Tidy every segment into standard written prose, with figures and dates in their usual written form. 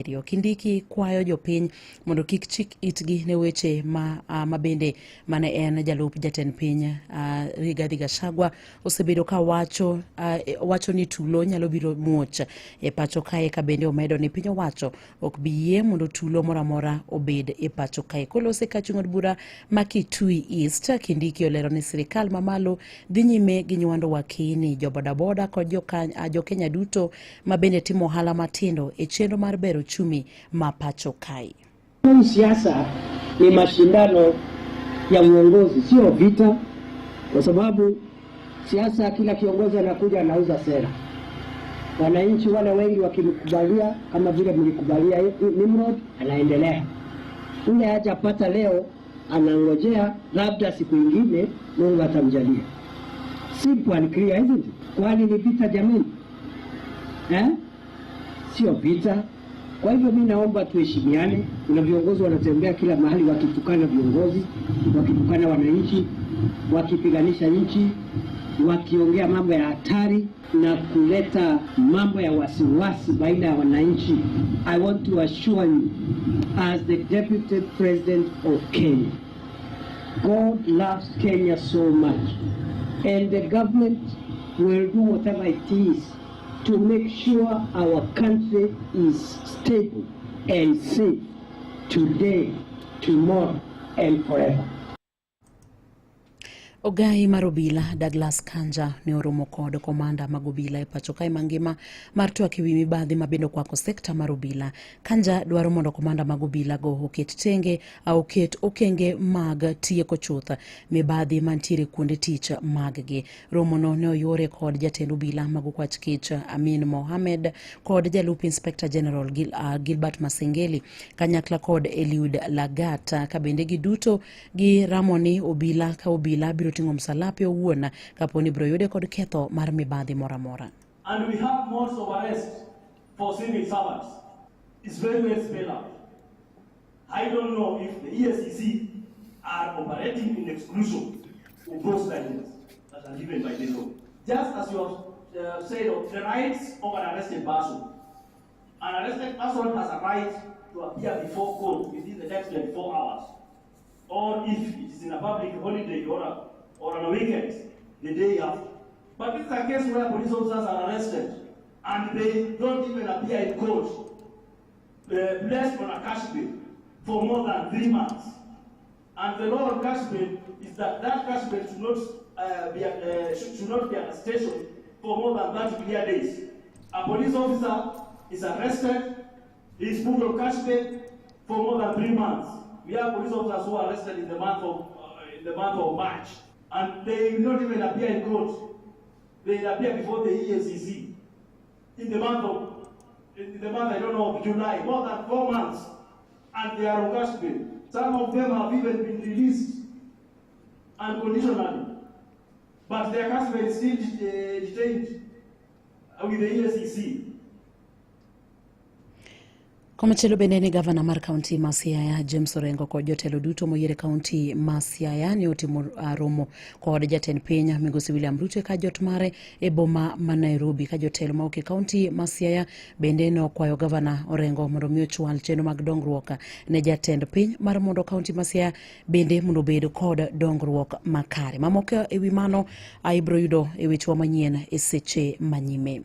Kindiki kwayo jopiny mondo kik chik itgi ne weche ma, ma bende mane en jalup jatend piny Rigathi Gachagua osebedo ka wacho, wacho ni tulo nyalo biro muoch e pacho kae, ka bende omedo ni piny owacho ok bi yie mondo tulo moro amora obed e pacho kae. Kolose ka chung' od bura ma Kitui East, Kindiki olero ni sirikal mamalo dhi nyime gi nywando wakini, jobodaboda kod jokenya duto ma bende timo ohala matindo e chenro mar bero uchumi ma pacho kae. Siasa ni mashindano ya uongozi, sio vita, kwa sababu siasa, kila kiongozi anakuja anauza sera. Wananchi wale wengi wakimkubalia, kama vile mlikubalia Nimrod, anaendelea. Ule hajapata leo, anangojea labda siku ingine Mungu atamjalia. Simple and clear, isn't it? Kwani ni vita jamani? Eh? Sio vita. Kwa hivyo mi naomba tuheshimiane. Kuna viongozi wanatembea kila mahali wakitukana viongozi, wakitukana wananchi, wakipiganisha nchi, wakiongea mambo ya hatari na kuleta mambo ya wasiwasi baina ya wananchi. I want to assure you as the Deputy President of Kenya, God loves Kenya so much and the government will do whatever it is to make sure our country is stable and safe today, tomorrow, and forever. Ogai mar obila Douglas Kanja ne oromo kod komanda mag obila e pacho kae mangima mar twak ewi mibadhi ma bende okwako sekta mar obila. Kanja dwaro mondo komanda mag obila go oket tenge oket okenge mag tieko chuth mibadhi mantiere kuonde tich mag gi. Romono ne oyuore kod jatend obila mag okwach kich Amin Mohamed kod jalup Inspector General Gilbert Masengeli kanyakla kod Eliud Lagat, ka bende giduto giramo ni obila ka obila biro ting'o msalape owuon kapo ni biro yude kod ketho mar mibadhi moro amora. And we have modes of arrest for civil servants. It's very well spelled out. I don't know if the EACC are operating in exclusion of those guidelines that are given by the law. Just as you have said of the rights of an arrested person. An arrested person has a right to appear before court within the next 24 hours. Or if it is in a public holiday or on a weekend, the day after. But this is a case where police officers are arrested and they don't even appear in court, placed on a cash bail for more than 3 months. And the law on cash bail is that that cash bail should not be at a station for more than 30 clear days. A police officer is arrested, he is put on cash bail for more than 3 months. We have police officers who are arrested in the month of March, and they will not even appear in court. They will appear before the EACC in the month, I don't know, of July, more than 4 months, and they are on cash bail. Some of them have even been released unconditionally, but their cash bail is still detained with the EACC. Komachielo bende ni gavana mar kaunti ma Siaya James Orengo kod jotelo duto moyier e kaunti ma Siaya ne otimo romo kod jatend piny migosi William Ruto ka jot mare e boma ma Nairobi, ka jotelo mawuok e kaunti ma Siaya bende nokwayo gavana Orengo mondo mi ochwal chenro mag dongruok ne jatend piny mar mondo kaunti ma Siaya bende mondo obed kod dongruok makare. Mamoko e wi mano ibiro yudo e wechewa manyien e seche manyime.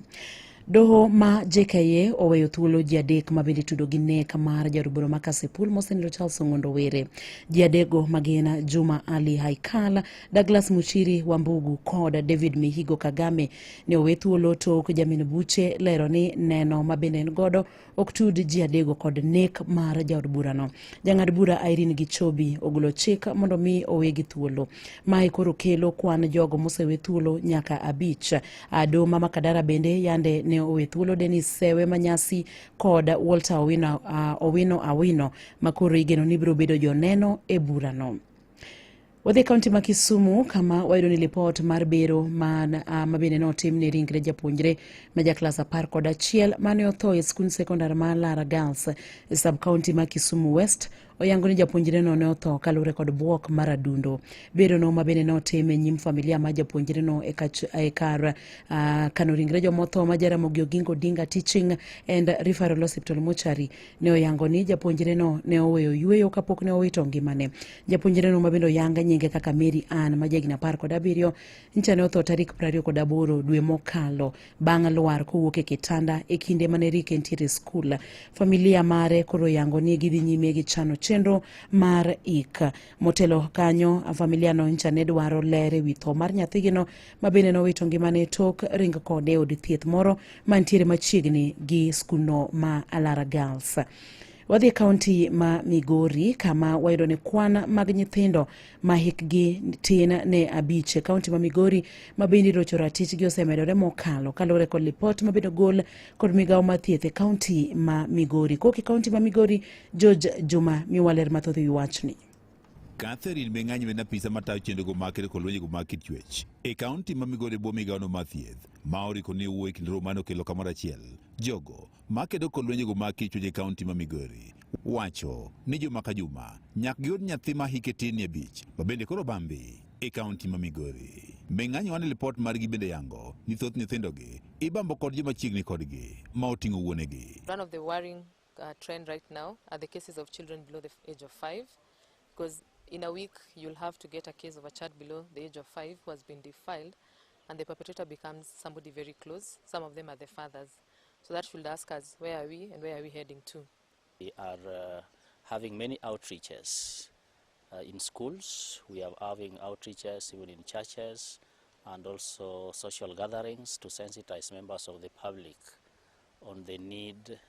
Doho ma JKIA oweyo thuolo ji adek ma bende itudo gi nek mar jaod bura ma Kasipul mosenindo Charles Ong'ondo Were. Ji adekgo ma gin Juma Ali Haikal, Douglas Muchiri Wambugu kod David Mihigo Kagame ne owe thuolo tok jamin buche lero ni neno ma bende en godo ok tud ji adekgo kod nek mar jaod burano. Jang'ad bura Irene Gichobi ogolo chik mondo mi owegi thuolo. Mae koro kelo kwan jogo mosewe thuolo nyaka abich. Doho ma Makadara bende yande ne owe thuolo Dennis Sewe Manyasi kod Walter Owino, Owino Awino ma koro igeno ni biro bedo joneno e burano. Wadhi e kaunti ma Kisumu kama wayudo ni lipot mar bero ma bende notim ne ringre japuonjre ma ja klas 11 mane otho e skund sekondar ma Lara Girls e sub kaunti ma Kisumu West. Oyango ni japuonjreno ne otho kaluwore kod bwok mar adundo. Berono ma bende ne otim e nyim familia mar japuonjreno e kar kano ringre jomotho ma Jaramogi Oginga Odinga Teaching and Referral Hospital Mochari ne oyango ni japuonjreno ne oweyo yueyo kapok ne owito ngimane. Japuonjreno ma bende oyang nyinge kaka Mary Ann ma jahigni 17 ncha ne otho tarik 28 dwe mokalo bang' lwar kowuok e kitanda e kinde mane rik entiere e skul. Familia mare koro oyango ni gidhi nyime gi chano chenro mar ik. Motelo kanyo, familia no ncha ne dwaro ler e wi tho mar nyathigino ma bende nowito ngimane tok ring kode e od thieth moro mantiere machiegni gi skundno ma Alara Girls. Wadhi e kaunti ma Migori kama wayudo ni kwan mag nyithindo ma hikgi tin ne 5 e kaunti ma Migori ma bende irocho ratichgi osemedore mokalo kaluwore kod lipot ma bende ogol kod migawo mar thieth e kaunti ma Migori. Kowuok e kaunti ma Migori, George Juma miwa ler mathoth e wi wachni. Catherine Meng'anyi en apisa matayo chenrogo mag kedo kod lwenjego mag kit chwech e kaunti ma Migori e bwo migawono mar thieth ma oriko ni owuoyo e kind romo mane okelo kamoro achiel jogo makedo kod lwenjego mag kit chwech e kaunti ma Migori wacho ni juma ka juma nyaka giyud nyathi ma hike tin ni 5 ma bende koro bambi e kaunti ma Migori. Meng'anyi wane lipot margi bende yango ni thoth nyithindogi ibambo kod joma chiegni kodgi ma oting'o wuonegi. One of the worrying trend right now are the cases of children below the age of 5, because in a week you'll have to get a case of a child below the age of 5 who has been defiled, and the perpetrator becomes somebody very close. Some of them are the fathers. So that should ask us, where are we and where are we heading to? We are having many outreaches in schools. We are having outreaches even in churches and also social gatherings to sensitize members of the public on the need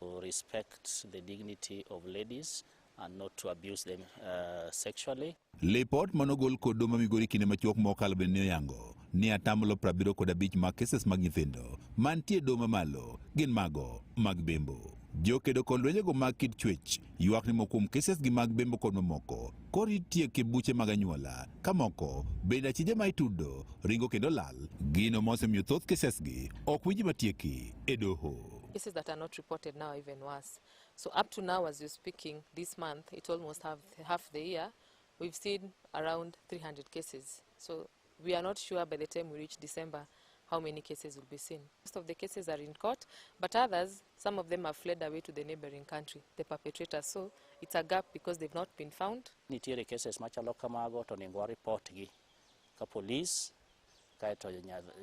to respect the dignity of ladies and not to abuse them sexually. Lipot manogol kod doho ma Migori kinde machuok mokalo bende ne oyango ni atamalo 75 mag cases mag nyithindo mantie doho mamalo gin mago mag bembo. Jokedo kod lwenjego mag kit chwech ywak ni moko kuom cases gi mag bembo kod mamoko koro itieko e buche mag anyuola ka moko bende achije ma itudo ringo kendo lal, gino mosemiyo thoth cases gi ok winji matieki e doho. Cases that are not reported now are even worse. So up to now, as you're speaking, this month, it's almost half the year, we've seen around 300 cases. So we are not sure by the time we reach December how many cases will be seen. Most of the cases are in court, but others, some of them have fled away to the neighboring country, the perpetrators. So it's a gap because they've not been found. Nitiere cases machalo kamago to onego report gi ka police, kaeto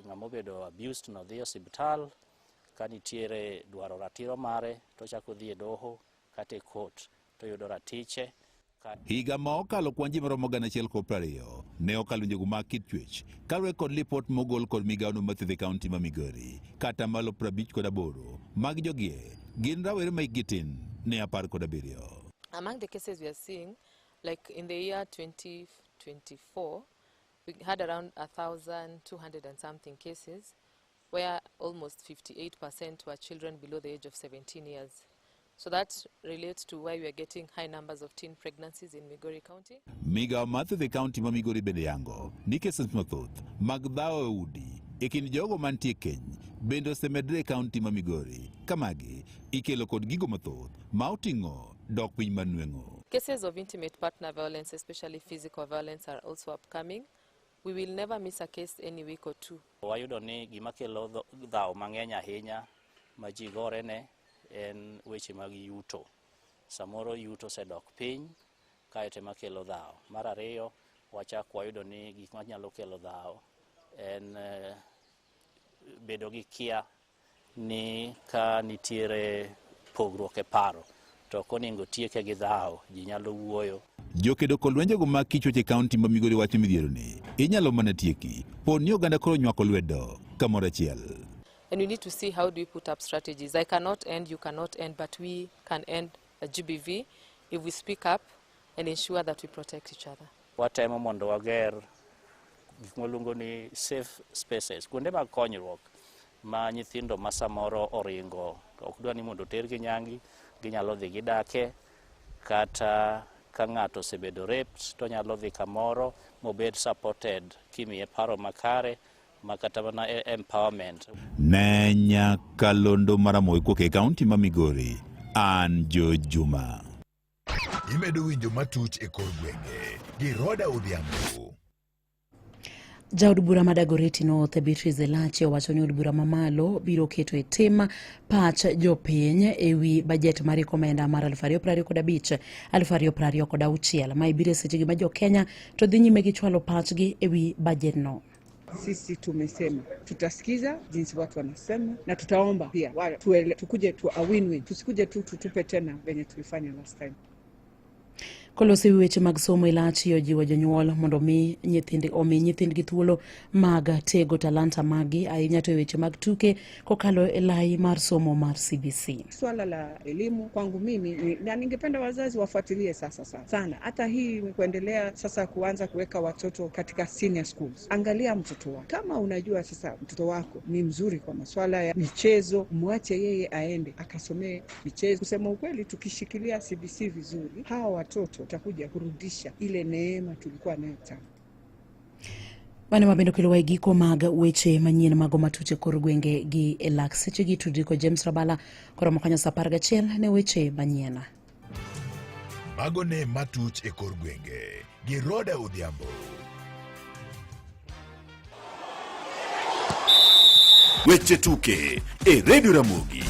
ng'ama obedo abused no dhi e osiptal, ka nitiere dwaro ratiro mare to ochako dhi e doho kata e court to yudo ratiche. Higa ma okalo kwan ji maromo 1,020 ne okalo njogu mag kit chwech kaluwore kod lipot mogol kod migawono mar thieth e kaunti ma Migori. Kata malo 58 mag jogie gin rawere ma hikgi tin ne 17. Among the cases we are seeing, like in the year 2024, we had around 1,200 and something cases, where almost 58% were children below the age of 17 years. So that relates to why we are getting high numbers of teen pregnancies in Migori County. Migawo mar thieth e kaunti ma Migori bende yango ni cases mathoth mag dhawo e udi e kind jogo mantie keny bende osemedore e kaunti ma Migori. Kamagi ikelo kod gigo mathoth ma oting'o dok piny mar nweng'o. Cases of intimate partner violence, especially physical violence, are also upcoming. We will never miss a case any week or two. Wayudo ni gima kelo dhawo mang'eny ahinya ma ji gorene en weche mag yuto. Samoro yuto osedok piny, kaeto ema kelo dhawo. Mar ariyo, wachak wayudo ni gik manyalo kelo dhawo en bedo gi kia ni ka nitiere pogruok e paro to ok onego tieke gi dhawo, ji nyalo wuoyo. Jokedo kod lwenjego mag kichwech e kaunti ma Migori wacho midhiero ni inyalo mana tieki po ni oganda koro nywako lwedo kamoro achiel. And we need to see how do we put up strategies. I cannot end, you cannot end, but we can end a GBV if we speak up and ensure that we protect each other. Watemo mondo wager gik mwaluongo ni safe spaces, kuonde mag konyruok ma nyithindo ma samoro oringo ok dwa ni mondo otergi nyangi, ginyalo dhi gidake, kata ka ng'ato osebedo raped to nyalo dhi kamoro mobed supported kimiye paro makare ma kata mana empowerment. Ne nyakalondo mar Ramogi kowuok e kaunti ma Migori, an George Juma. Imedo winjo matuch e kor gwenge gi Roda Odhiambo. Jaod bura ma Dagoretti North Beatrice Elachi owacho ni od bura mamalo biro keto e tim pach jopiny e wi bajet mar omenda mar 2025 2026. Mae biro e sechegi ma jokenya to dhi nyime gi chwalo pachgi e wi bajedno. Sisi tumesema tutasikiza jinsi watu wanasema na tutaomba pia tukuje tu a win-win, tusikuje tu tutupe tena venye tulifanya last time. Koloso e wi weche mag somo, Elachi ojiwo jonyuol mondo omi nyithindgi thuolo mag tego talanta maggi ahinya to e weche mag tuke kokalo e lai mar somo mar CBC. Swala la elimu kwangu mimi na ningependa wazazi wafuatilie sasa sana sana, hata hii kuendelea sasa kuanza kuweka watoto katika senior schools. Angalia mtoto wako, kama unajua sasa mtoto wako ni mzuri kwa masuala ya michezo, mwache yeye aende akasomee michezo. Kusema ukweli, tukishikilia CBC vizuri, hawa watoto watakuja kurudisha ile neema tulikuwa nayo kitambo. Mano mabende okelowa e giko mag weche manyien mago matuch e kor gwenge gi e lak sechegi tudri kod James Rabala koromo kanyo sa 11 ne weche manyien. Mago ne matuch e kor gwenge gi Roda Odhiambo. Weche tuke e Radio Ramogi.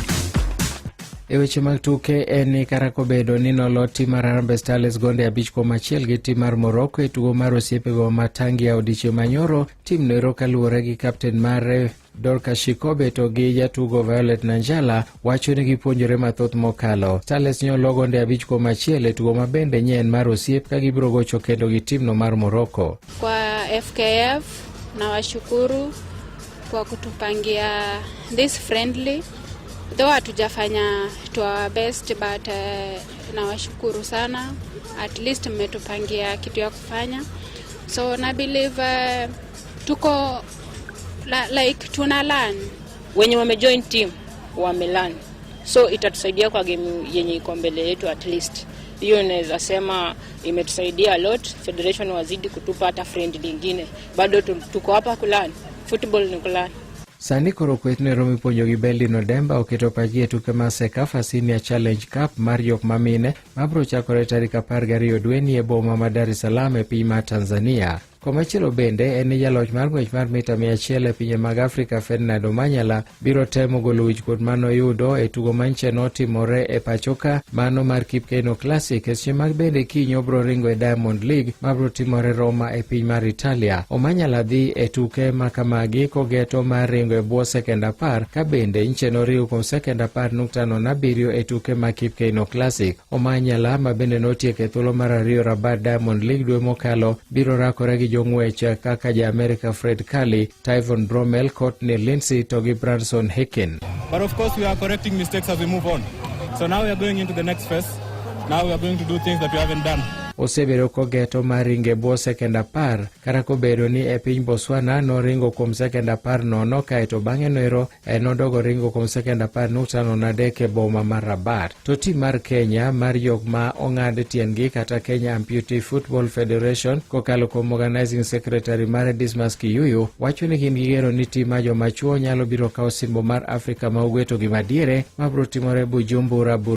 E weche mag tuke en ni kata kobedo ni nolo tim mar Harambee Starlets gonde 5-1 gi tim mar Morocco e tugo mar osiepe boma ma Tangia odiechieng' manyoro, tim noero kaluwore gi kapten mare Dorcas Shikobe to gi jatugo Violet Nanjala wacho ni gipuonjore mathoth mokalo. Starlets nyolo gonde 5-1 e tugo mabende nyien mar osiep ka gibiro gocho kendo gi timno mar Morocco. Kwa FKF nawashukuru kwa kutupangia this friendly, though hatujafanya to our best, but nawashukuru sana, at least mmetupangia kitu ya kufanya, so na believe tuko like tuna learn. Wenye wamejoin team wamelearn, so itatusaidia kwa game yenye iko mbele yetu. At least hiyo inaweza sema imetusaidia a lot. Federation wazidi kutupa hata friend lingine, bado tuko hapa kulearn. Football ni kulearn. Sani koro kwethno ero mipuonjo gi Beldin Odemba oketo pachgi e tuke mar CECAFA Senior Challenge Cup mar jok mamine mabiro chakore tarik 12 dweni e boma ma Dar es Salaam e piny mar Tanzania. Komachielo bende en ni jaloch mar ng'wech mar mita 100 e pinje mag Afrika Ferdinand Omanyala biro temo golo wichkuot manoyudo e tugo manche notimore e pachoka mano mar Kip Keino Classic. E seche mag bende kiny obiro ringo e Diamond League mabiro timore Roma e piny mar Italia. Omanyala dhi e tuke makamagi kogeto mar ringo e bwo sekend 10 ka bende nche noringo kuom sekend 10.07 e tuke mag Kip Keino Classic. Omanyala ma bende notieko e thuolo mar ariyo Rabat Diamond League dwe mokalo biro rakore gi jong'wech kaka ja Amerika Fred Kerley, Tyvon Bromell, Courtney Lindsay to gi Branson Hicken. But of course we are correcting mistakes as we move on. So now we are going into the next phase. Now we are going to do things that we haven't done. Osebedo kogeto mar ringo e bwo sekend 10 kata kobedo ni e piny Botswana noringo kuom sekend 10.0 kaeto bang'e noero nodogo ringo kuom sekend 10.03 e boma mar Rabat. To tim mar Kenya mar jok ma ong'ad tiendgi kata Kenya Amputee Football Federation kokalo kuom organizing secretary mare Dismas Kiyuyu wacho ni gin gi geno ni tim mar joma chuo nyalo biro kawo osimbo mar Afrika ma Ugwe to gi madiere mabiro timore Bujumbura.